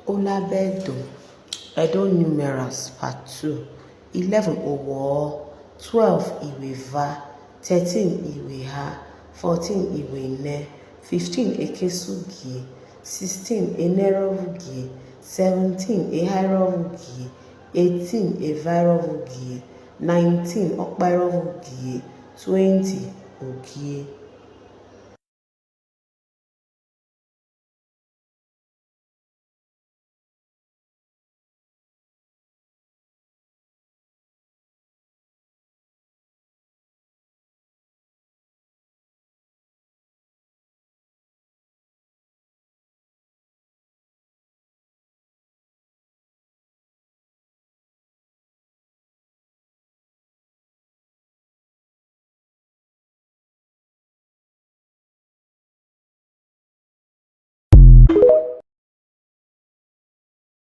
Olabedo, Edo Numerals Part 2, 11 Owo, 12 Iweva, 13 Iweha, 14 Iwene, 15 Ekesugie, 16 Enerovugie, 17 Ehairovugie, 18 Evairovugie, 19 Okpairovugie, 20 Ogie.